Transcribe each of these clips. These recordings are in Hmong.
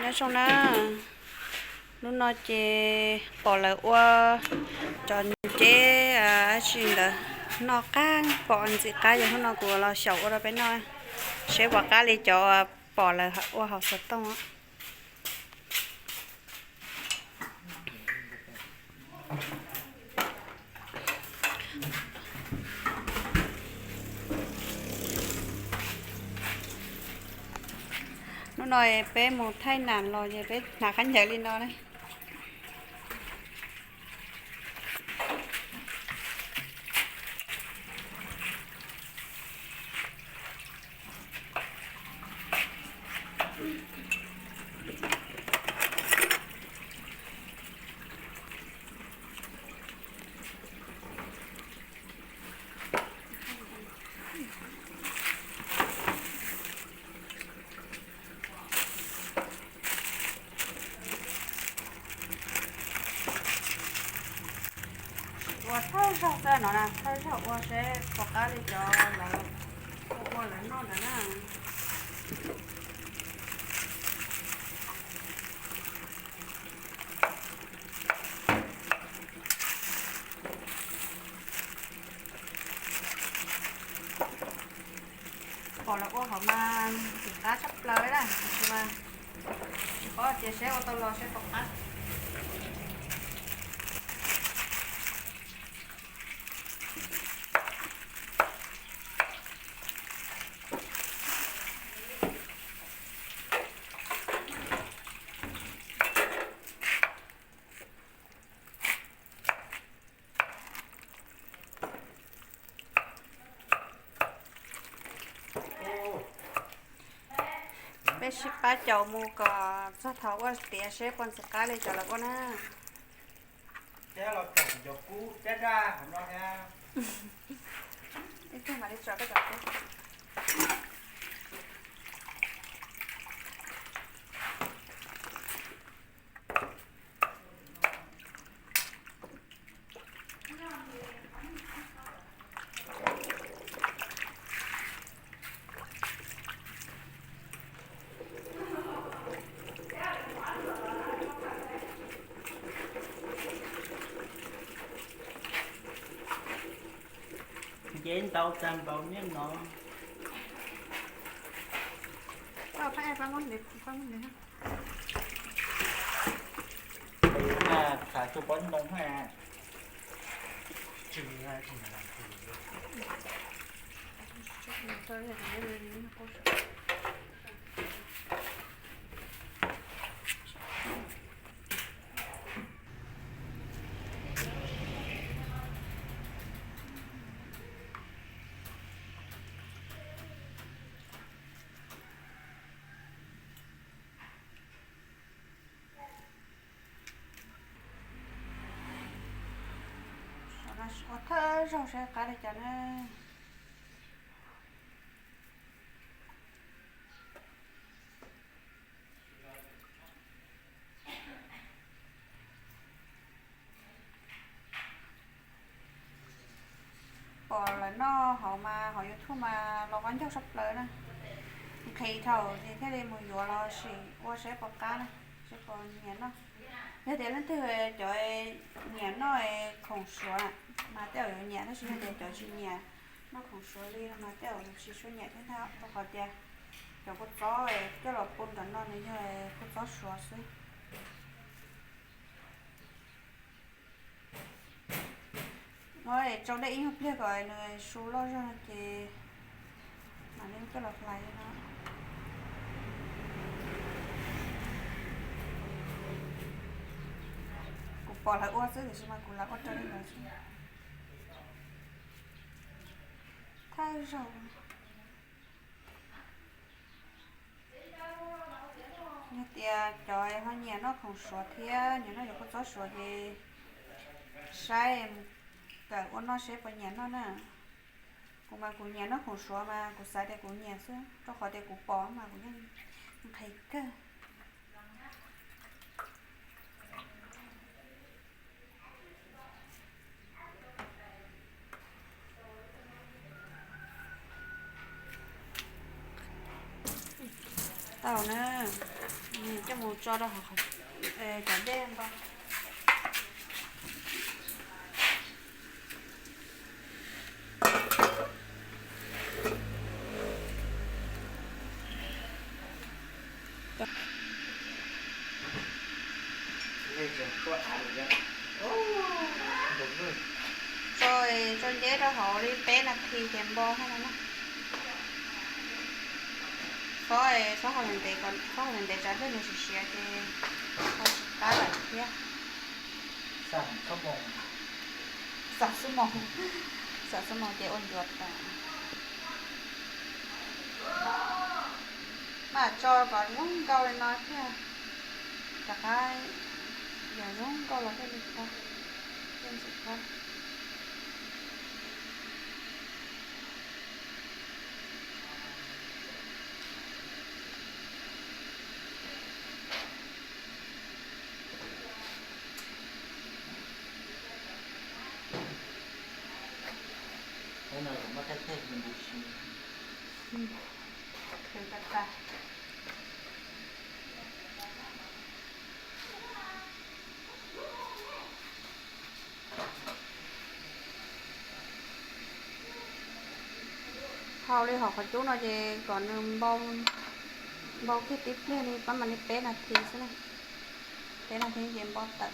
Nyob zoo na, hnub no ces pom lawv ua cov nceb dab tsi ntawd noj qab pom ntxim qab, yog hnub no kuv los xyaum ua rau peb noj seb puas qab li cov pom lawv ua hauv xov tooj. Hnub no peb mus thaij nam los ces peb hnav khaub ncaws li no na. Ua thawj zaug xwb no na, thawj zaug ua seb puas qab li cov lawv ua lawv noj ntawd na. Pom lawv ua hauv mas ntxim qab tshaj plaws na, tiam sis mas tsis paub tias seb ua tau los seb puas qab. Peb sib pab caum mus kom txog thaum ua tiav seb puas ntxim qab li cov lawv ua na. Ib tug mam li tso koj cov kub. Ces ntau tag npaum niaj no. Xav tus pob ntoo na. Ua thawj zaug seb qab li cas na. Pom lawv noj hauv mas hauv YouTube mas los qab ncaug tshaj plaws na. Nqhis thaum ces thiaj li mus yuav los sim ua saib puas qab na, saib puas nyiam noj. Yog tias leej twg cov nyiam noj khoom suav mas tej zaum yuav nyiam, tab sis yog tias cov tsis nyiam noj khoom suav li no mas tej zaum tsis tshua nyiam thiab ntag, rau qhov tias cov kua txob coj los pub nram no nws yog kua txob suav xwb. Muab tsau dej ib nyuag pliag kom nws su loj zog no ces mam li coj los hlais li no. Kuv pom lawv ua xwb tiam sis mas kuv lam ua raws li lawv xwb. Thawj zaug. Yog tias cov ho nyiam noj khoom suav thiab nyiam noj cov kua txob suav ces saib kawm ua noj seb puas nyiam noj na. Kuv mas kuv nyiam noj khoom suav mas kuv xav tias kuv nyiam xwb, rau qhov tias kuv pom mas kuv yeej nqhis kawg. Tau na, coj mus tso rau hauv cov dej npau. Tso, tso nceb rau hauv li peb nas this ces npau hauv no na. Txhob, txhob hau ntev ntev, txhob hau ntev ntev tsam dej nws siav siav ces hau tsis qab lawm thiab. Xam xuab moos, xam xuab moos ces ua ncuav tas. Mam tso kom zoo nkauj li no thiab, rov qab yog zoo nkauj los thiaj li qab, thiaj ntxim qab. Hau li hauv qhov cub no ces kom nws npau kiag tib pliag li, pab mam li peb nas this xwb na. Peb nas this ces npau tawm.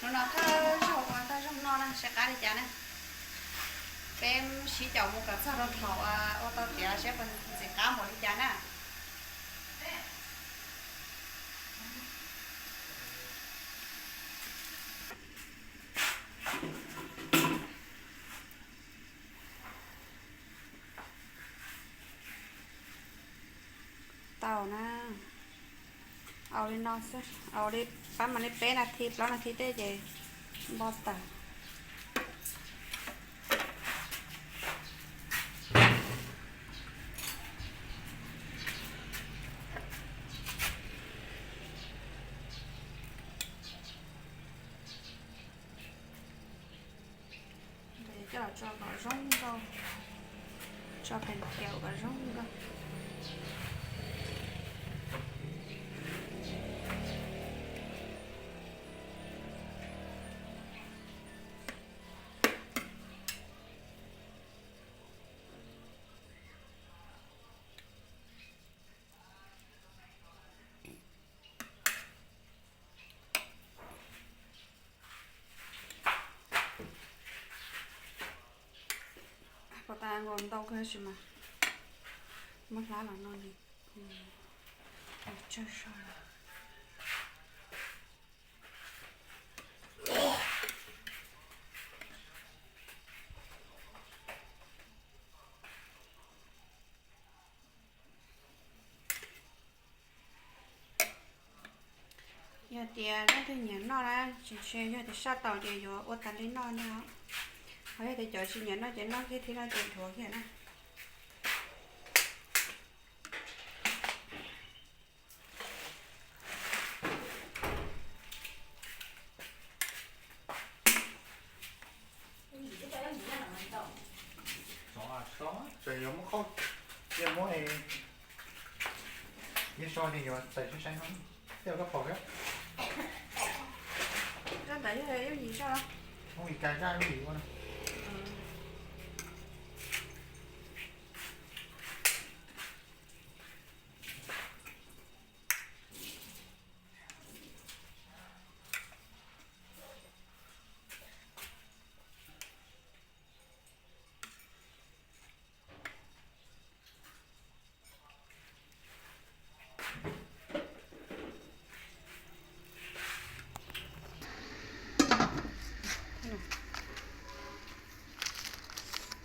Hnub no thawj zaug ua tau zoo no na, seb qab li cas na. Peb sib caum mus kom txog rau thaum ua tau tiav seb puas ntxim qab npaum li cas na. Tau na, au li no xwb, au li pab mam li peb nas this plaub nas this tej ces npau tawm. Coj los tso kom zoo nkauj, tso pes kiaum kom zoo nkauj. Puas tas nkaus ntau kawg sis mas muab hlab los no li tsawg zog lawm. Yog tias leej twg nyiam noj na, tsis ntshe yog tias saj tau ces yuav ua tas li noj na. Ho yog tias cov tsis nyiam noj ces noj kiag thib no ces dhuav kiag na. Tseem yuav muab qhauj, cia muab ib so li yuav txais saib saib no, tej koj pom thiab. Zaj ntawd yog yooj yim zaj los? Yooj yim, zaj yooj yim ua na.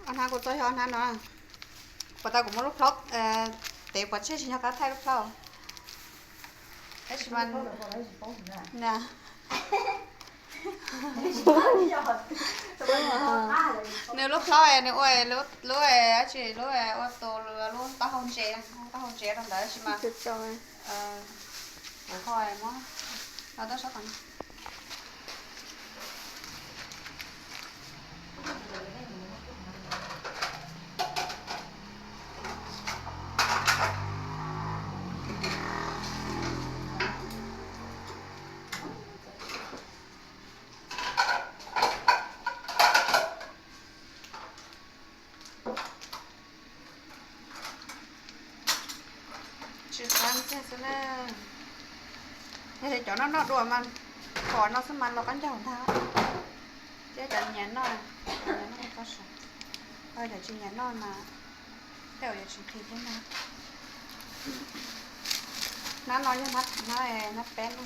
Ob hnab kuv txoj yog ob hnab no. Puas tau kuv muab lub plaub tev pov tseg tsis nco qab thaij lub plaub. Tab sis mas nws lub plaub nws ua lub, lub dab tsi, lub ua tus, lub taub hau ntses, taub hau ntses rau ntawd tab sis mas, tab Kuv ho muab no tab sab tas. Tsis qab ntxiag xwb na. Yog tias cov noj noj dua mas, qhov no xwb mas los qab ncaug ntag. Thiab cov nyiam noj, cov tsis nyiam noj mas tej zaum yuav tsis nqhis thiab na. Hnab no yog hnab, hnab peb na.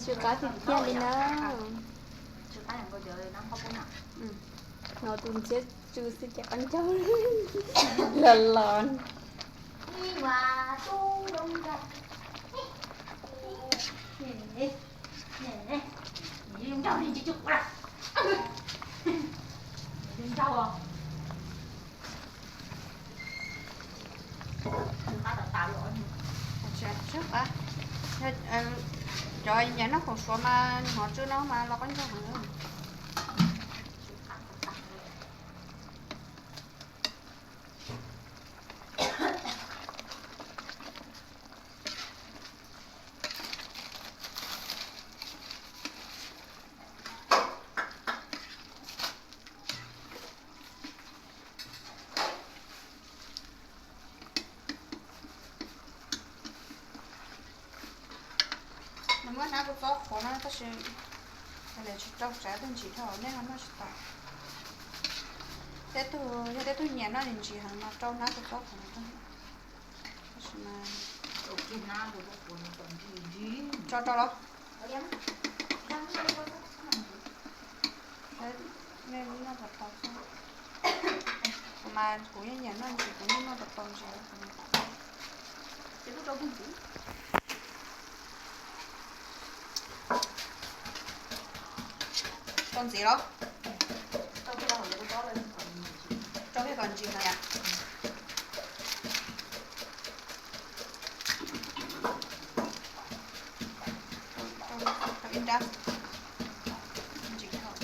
Tsw qab tiag tiag li na. No tus ntxhiab tsw xwb ces qab ncaug los los. Cov nyiam noj khoom suav mas hov tsw no mas los qab ncaug heev. Nws muab hnab kua txob qhuav no tab sis lawv tsis rau tsav tag ntsis dhau nej ho noj tsis tau. Tej tug yog tej tug nyiam noj ntsis heev mas rau hnab kua txob qhuav no. Tab sis mas tso rau los. Nej noj puas tau xwb. Kuv mas kuv yeej nyiam noj ntsis, kuv yeej noj tau tau ntsis. Tau ntxiv los? Rau kiag kom ntsis no yom. Rau ib nrab. Ntsis dhau.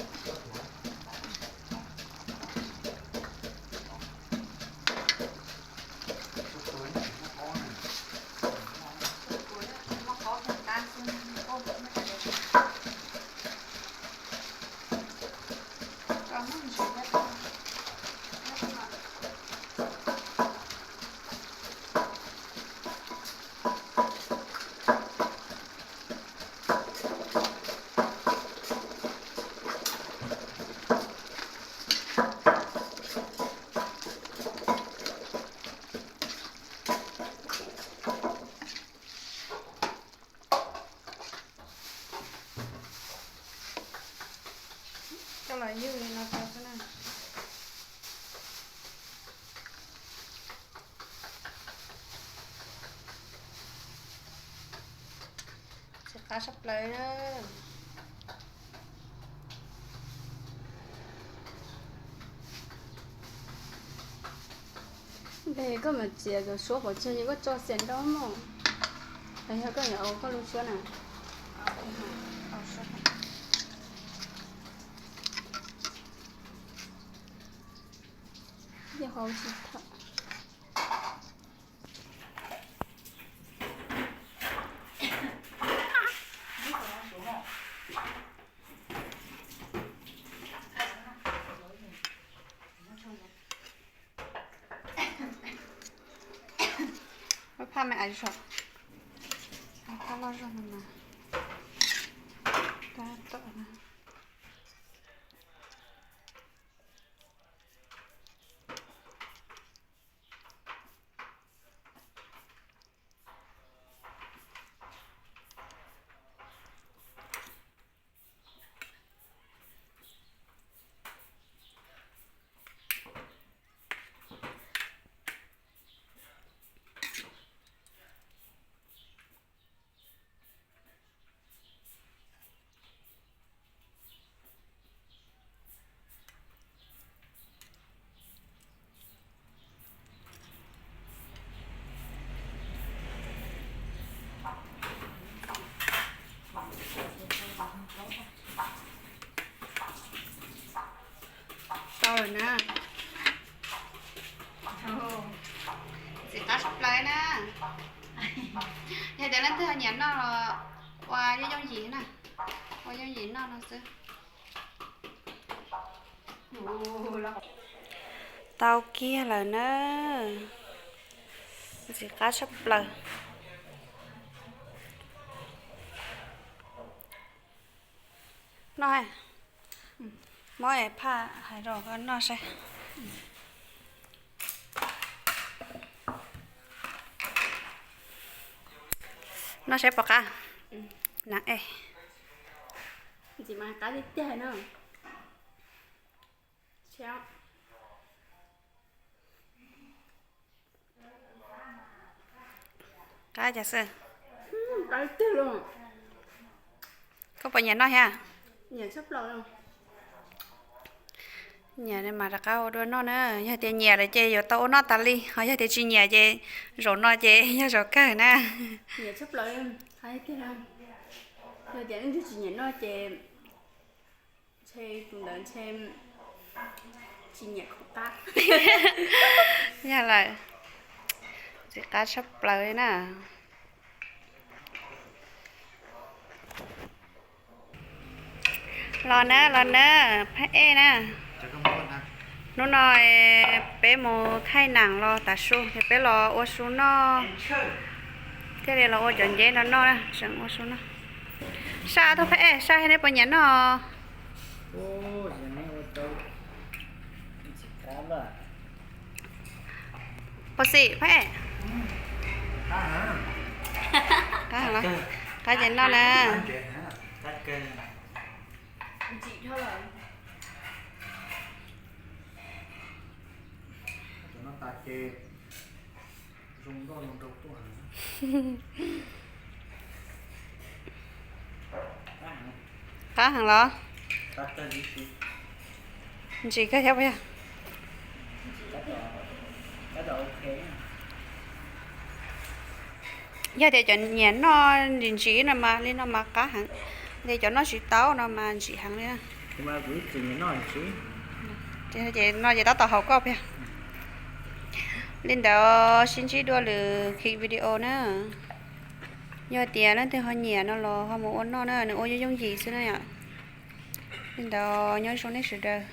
Coj los ywg li no rau xwb na. Tsis qab tshaj plaws na. Npe koj mam txiav cov suab pov tseg, koj tso xiam nrau mog. Yog koj yuav ua koj lub suab na. Yeej hau tsis tham. Phaj me ais, phaj loj zog no mas tab tom Na, ntxim qab tshaj plaws na. Yog tias leej twg ho nyiam noj los ua yooj yooj yim na, ua yooj yim noj no xwb. Tau kiag lawm na, ntxim qab tshaj plaws. Noj, muab phaj hais rau koj noj saib. Noj saib puas qab. Nas ej. Ntxim mas qab tiag tiag no. Qab cas xwb. Koj puas nyiam noj thiab? Nyiam mas rov qab ua dua noj na. Yog tias nyiam lawm ces yuav tau ua noj tas li, ho yog tias tsis nyiam ces zaum no ces yog zaum kawg na. Yog tias leej twg tsis nyiam noj ces ntshe tus ntawd ntshe tsis nyiam qab. Yog lawm, ntxim qab tshaj plaws li na. Los na, los na, phab ej na. Hnub no peb mus thaij nam los tav su, peb los ua su noj, thiaj li los ua cov nceb no noj, tseem ua su noj. Saj tug phab ej, saj thiab neb puas nyiam noj? Puas xim phab ej? Qab ces noj na. Qab heev los? Ntsim kawg thiab puas yog? Yog tias cov nyiam noj ntsim ntsim no mas li no mas qab heev, yog cov noj tsis tau no mas ntsim heev li. Ces no ces tab tom haum koj puas yog? Li ntawd sib ntsib dua lwm video na. Yog tias leej twg ho nyiam no los ho mus ua noj na, nws ua yooj yooj yim xwb na yom. Li ntawd nyob zoo nej sawv daws.